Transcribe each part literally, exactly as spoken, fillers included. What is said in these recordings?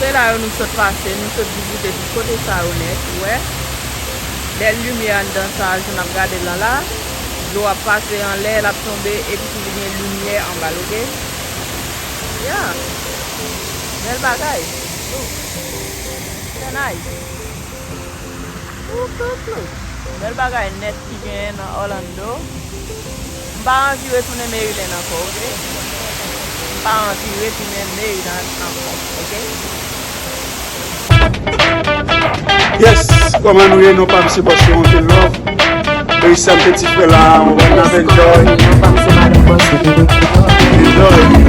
Se la yo nou sot pase, nou sot vizite tout kote sa yo nèt, ou wè. Bèl limyè anndan sa, jan n ap gade l lan la. Dlo ap pase anlè, l ap tonbe, epi tou li gen limyè anba l, oke? Yeah. Bèl bagay. Trè nice. Bèl bagay nèt ki genyen nan Orlando. M pa anvi retounen Maryland ankò, oke? M pa anvi retounen Maryland ankò, oke? Yes, kòman nou ye? Nou pa misye bòs yo anpil love. Berry Sam, peti frè la, on va n ap enjoy. Enjoy.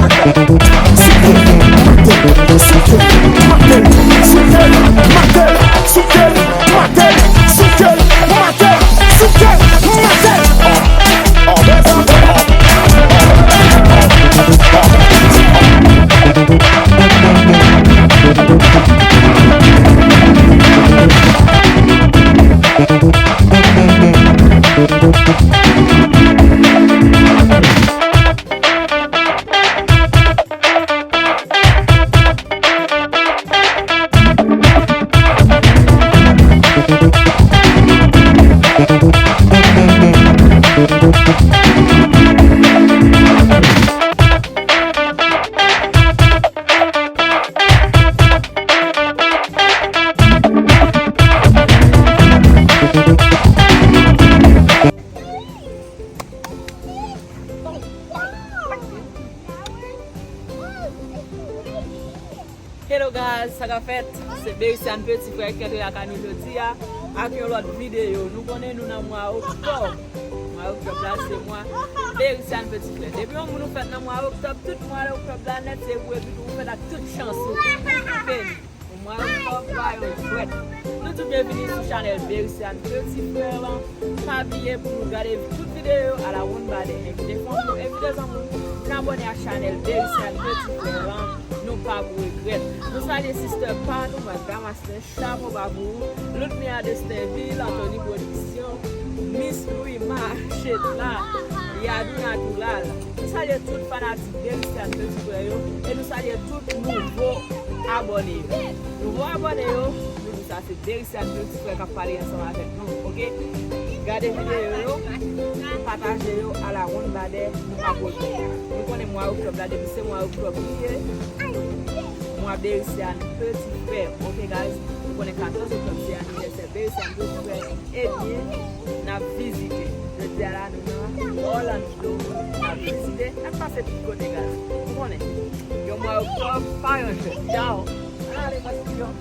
Hello guys, sa k ap fèt? Se Berry Sam peti frè ki antre lakay nou jodi a ak yon lòt videyo. Nou konnen nou nan mwa oktòb. Mwa oktòb la se mwa Berry Sam peti frè. Depi yon moun ou fèt nan mwa oktòb, tout mwa oktòb la nèt se pou epi tou ou fèt ak tout chans ou. Ou beni. Yon mwa oktòb pa yon jwèt. Nou tout byenvini sou chanèl Berry Sam peti frè lan. Pa bliye pou nou gade tout videyo a la wonn badè. Envite fanmi w, envite zanmi w, vin abòne ak chanèl Berry Sam peti frè lan. Nou p ap regrèt. Nou salye sistè pa nou, Magda Masten, chapo ba pou ou. Ludmilla Destinville, Anthony Production, Miss Louima, Chetla, Yadou Natural. Nou salye tout fanatik Berry Sam peti frè yo. E nou salye tout nouvo abòne yo. Nouvo abòne yo, nou di sa se Berry Sam peti frè k ap pale ansanm avèk nou, oke? Gade videyo yo, pataje yo a la wonn badè, nou p ap regrèt. Nou konnen mwa oktòb la, depi se mwa oktòb li ye, mwa Berry Sam peti frè, oke guys? Nou konnen katòz oktòb se anivèsè Berry Sam peti frè. Ebyen, n ap vizite. Jodi a la, nou nan Orlando. N ap vizite, n ap pase tout kote, guys. Ou konnen, yon mwa oktòb pa yon jwèt. Ciao. Ann ale, pase yo.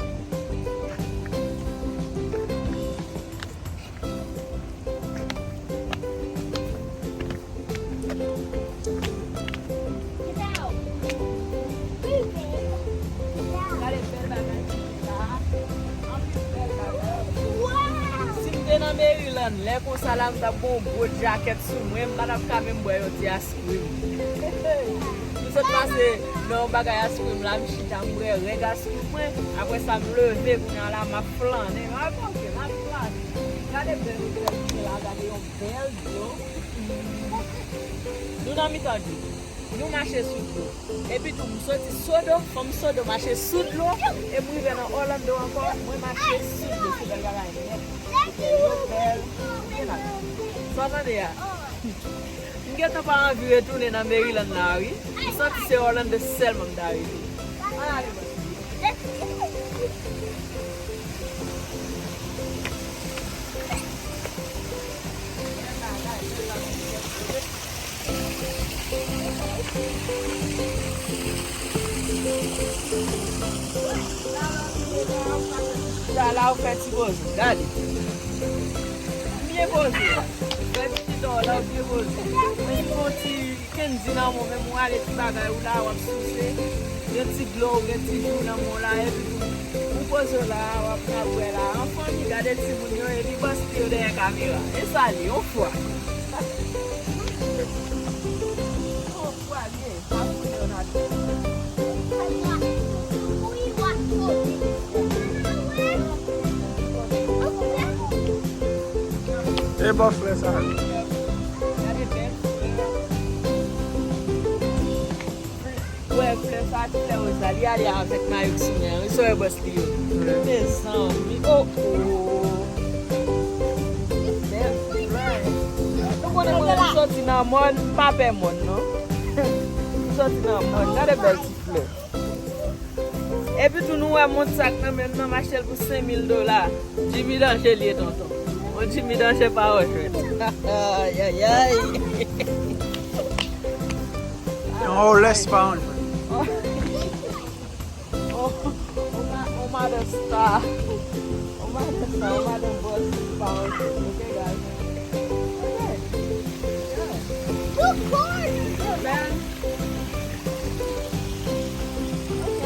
Gade bèl bagay ki gen la. Anpil bèl bagay. Si m te nan Maryland, lè konsa la, m t ap gen yon gwo djakèt sou mwen, m pa t ap ka menm bwè yon ti askrim. M sot pase nan yon bagay askrim la, m chita, m bwè règ askrim mwen. Apre sa, m leve, kounye a la, m ap flannen. M ap flannen. Gade bèl otèl ki gen la, gade yon bèl dlo. Nou nan mitan dlo. Nou mache sou dlo. Epi tou, m soti Sodo, fanm Sodo mache sou dlo. E m rive nan Orlando ankò, mwen mache sou dlo. Se bèl bagay nèt. Yo bèl. Gen la. Sa w tande a? M gentan pa anvi retounen nan Maryland la, wi. M santi se Orlando sèlman m ta rete. Ann ale, bòs. Sa la ou fè ti poze, gade. Byen poze. Fè ti tan la, byen poze. Ou fon ti Kendy nan men w, ou ale ti bagay ou la, w ap souse. Gen ti dlo, gen ti ji nan men w la, epi tou, ou poze w la, w ap ka bwè la. An fanmi, gade timoun yo, epi bòs li yo dèyè kamera. E sa li, yon fwa. Yon fwa li ye, pa pou yo nan E bò flè sa. Gade bèl flè. Wè, flè sa Flè woz la, li ale avèk mayo k sou men an. Wi, sa wè bòs li yo. Mezanmi, oh, oh. Bèl flè. Nou konnen mwen, m soti nan mòn, m pa pè mòn, non. M soti nan mòn. Gade bèl ti flè. Epi tou, nou wè mont sa k nan men m nan, m achte l pou senk mil dola. Jimmy Danger li ye, tonton. Yon Jimmy Danger pa wè jwèt. Ay, ay, ay. Yon Rolex pa yon jwèt. Oh, oh, ma-, oh, madan star. Oh, madan star, oh, madan boss, pa yon jwèt. Ok, guys. Ok. Yeah. Look, boy! Yeah, man. Ok.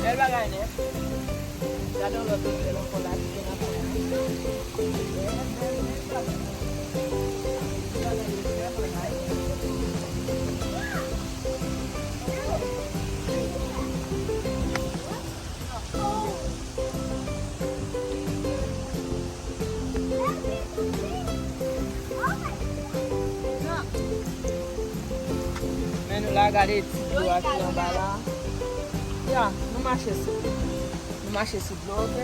Bèl bagay nèt. Gade yon lòt otèl ankò la ki gen nan kwen an. Bèl, bèl, bèl bagay. Bagay yo vrèman nice. Men nou la, gade ti dlo a ki anba la. Ya, nou mache sou dlo. Nou mache sou dlo, ok?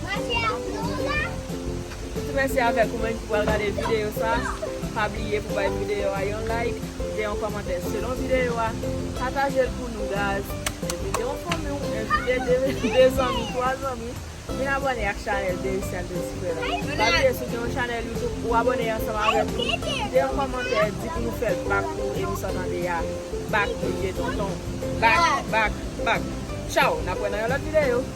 Mache ak dlo la. Ti mèsi avèk ou menm ki pral gade videyo sa. Pa bliye pou bay videyo a yon like, kite yon kòmantè selon videyo a, pataje l pou nou, guys. Envite yon fanmi w, envite de, de zanmi, twa zanmi. Vin abòne ak chanèl Dericia Petit Frère la. Pa bliye, si w gen yon chanèl YouTube, ou abòne ansanm avèk nou. Kite yon kòmantè, di pou nou fè l back pou emisyon tande a. Back pou l ye, tonton. Back, back, back. Tchaw, n ap wè nan yon lòt videyo.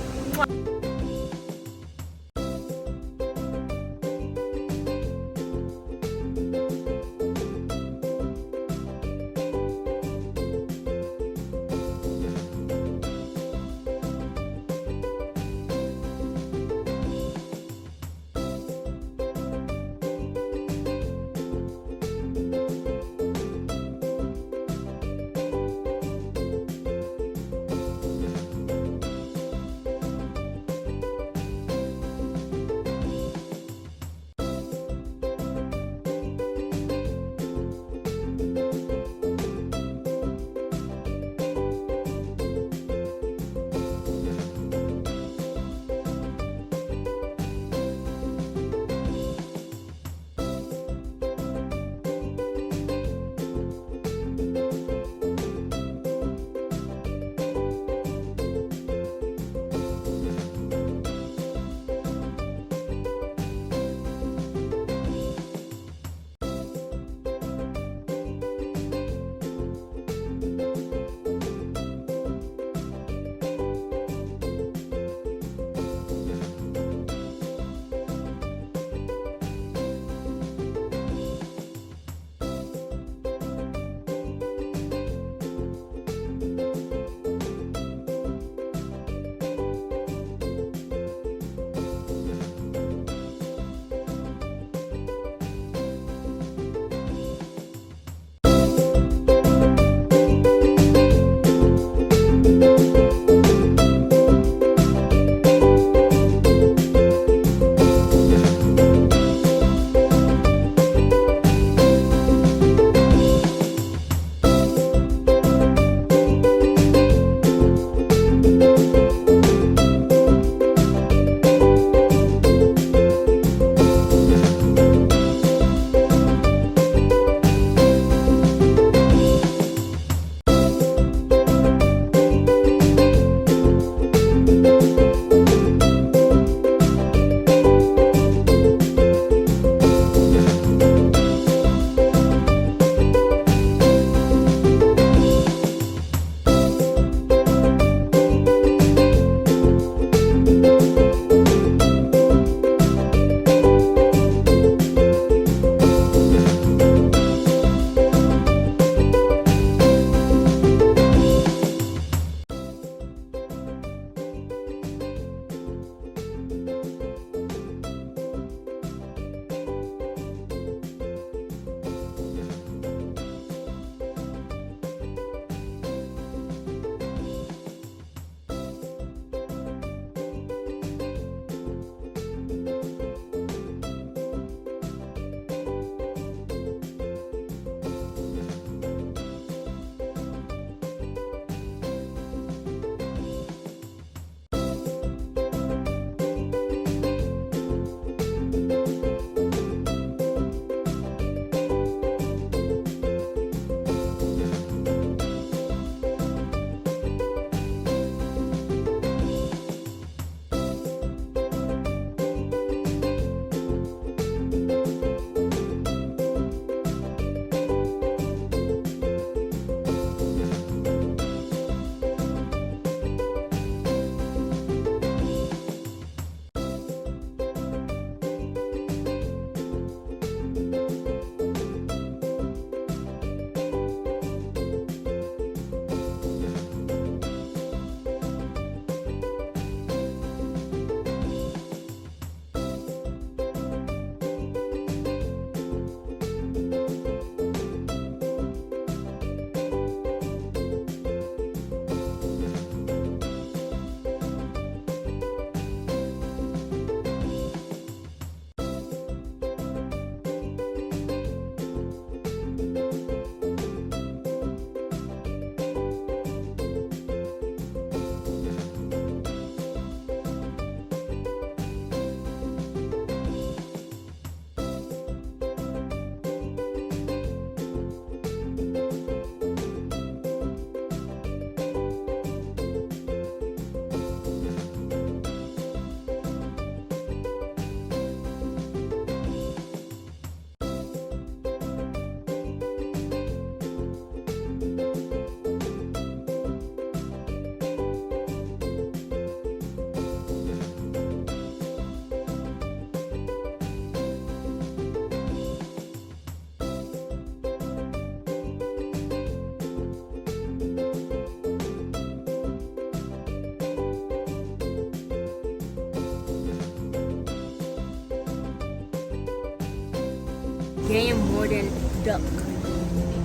Genyen more than duck.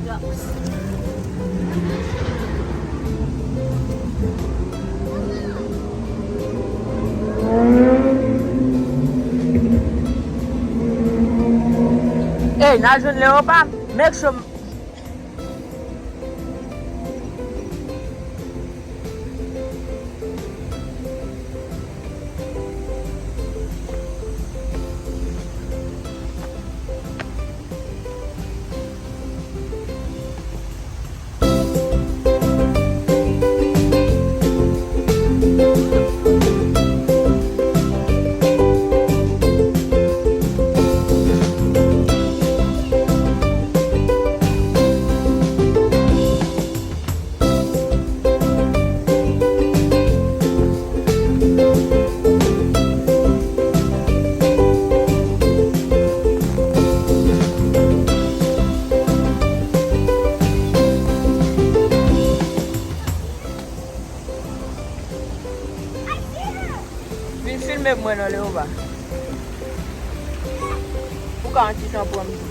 Ducks. Ey, n a jwenn Leopa. Make sure. Vin filme pou mwen non, Leova. Ou ka yon ti jan pran m tou.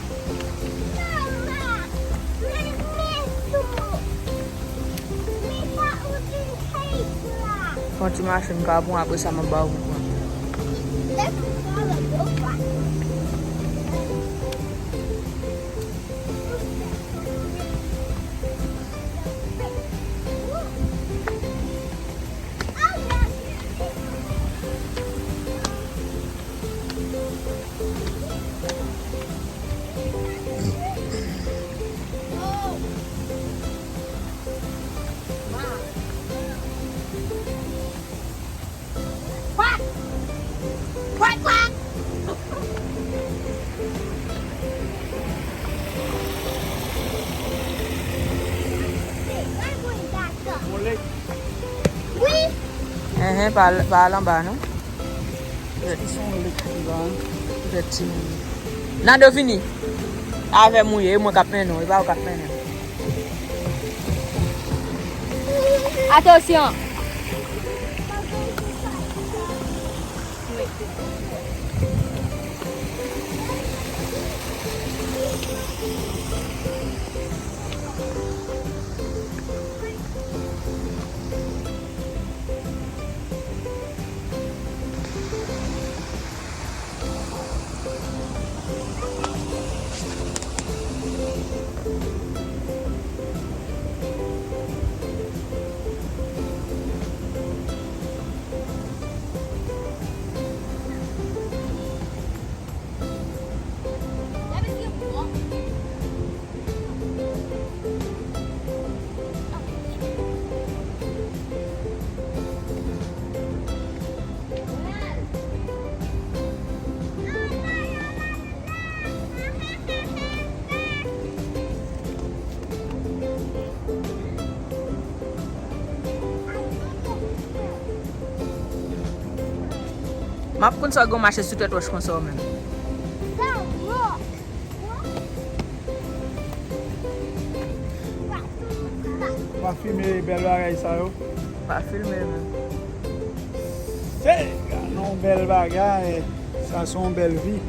Fè yon ti mache m ka pran, apre sa m ap ba ou pou pran. Enhen, pa al, pa al anba non. Petèt se yon lek ki la. Petèt timoun. Nado vini. Avè mouye, e mwen k ap mennen w, e pa ou k ap mennen m. Atansyon! M ap konn sa w gen w mache sou tèt wòch konsa w menm. Pa filme bèl bagay sa yo. Pa filme menm. Se, gade yon bèl bagay. Sa se yon bèl vi.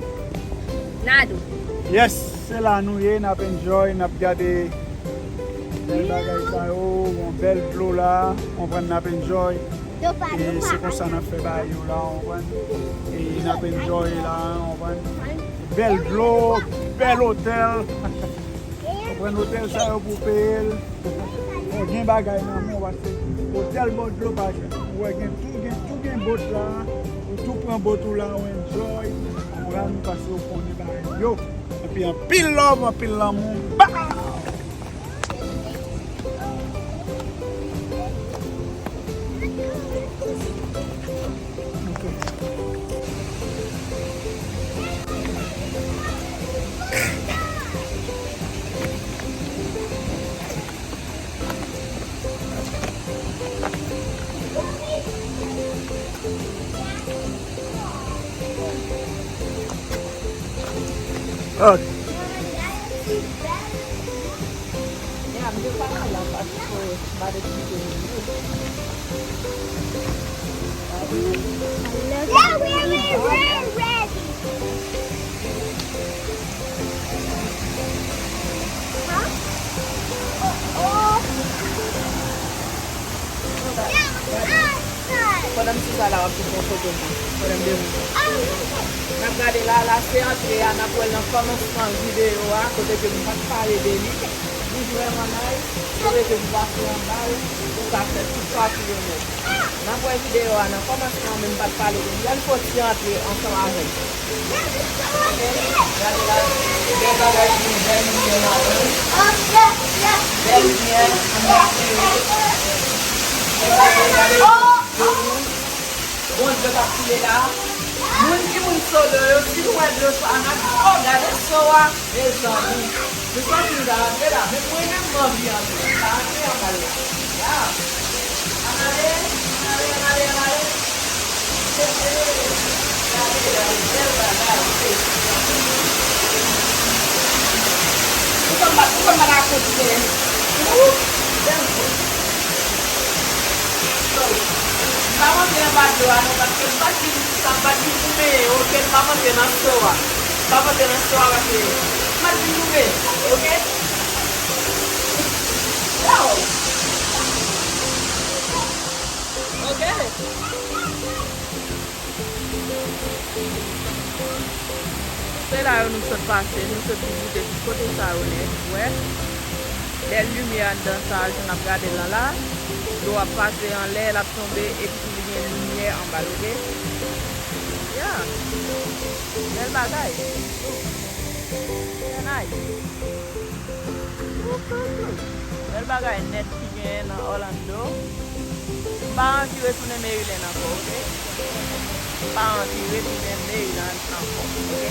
Nado. Yes, se la nou ye, n ap enjoy, n ap gade bèl bagay sa yo, yon bèl dlo la, konprann n ap enjoy. E se konsa n ap fè bagay yo la, konprann. E n ap enjoy la, konprann. Bèl dlo, bèl otèl. Konprann, otèl sa yo pou peye l. Fò gen bagay nan men w, paske otèl bò dlo pa jwenn. Ou wè gen tou, gen tou, gen bòt la, ou tou pran bòt ou la, ou enjoy, konprann, paske ou konnen bagay yo. Epi anpil love, anpil lanmou. Ba! Ok. Yeah, we, we, we're ready. La, w ap jwenn yon foto m. Pwoblèm de moun. N ap gade la, la se antre a, n ap wè l nan kòmansman videyo a, kote ke m pa t pale de li. Li vrèman nice, kote ke pou pase anba l, ou ka fè tout pati yo nèt. N ap wè videyo a nan kòmansman, men m pa t pale de li. Lè l fò ti antre ansanm avè m. Ok, gade la. Bèl bagay, bèl limyè ladan l. Bèl limyè, anba klere. Gade, gade. Bondye k ap koule la. Moun ki moun so dlo yo, si nou wè dlo sa, n ap di, "O, gade so a." Mezanmi, nou santi nou ta antre la, men mwen menm m anvi antre. M ta antre anba l la. Ya. Ann ale, ann ale, ann ale, ann ale. Gade, gade, bèl bagay. Ou konn pa, ou konn pa rakonte. Ou, bèl bout. So, m pa monte anba dlo a non, paske m pa t vin, sa m pa t vin goumen, ok? M pa monte nan so a. M pa monte nan so a paske m pa t vin goumen, ok? Yo! Ok. Se la yo nou sot pase, nou sot vizite tout kote sa yo nèt, wè. Bèl limyè anndan sa, jan n ap gade l lan la. Dlo ap pase anlè, l ap tonbe, epi tou li gen limyè anba l, ok? Ya. Bèl bagay. Trè nice. Bèl bagay nèt ki genyen nan Orlando. M pa anvi retounen Maryland ankò, ok? M pa anvi retounen Maryland ankò, ok?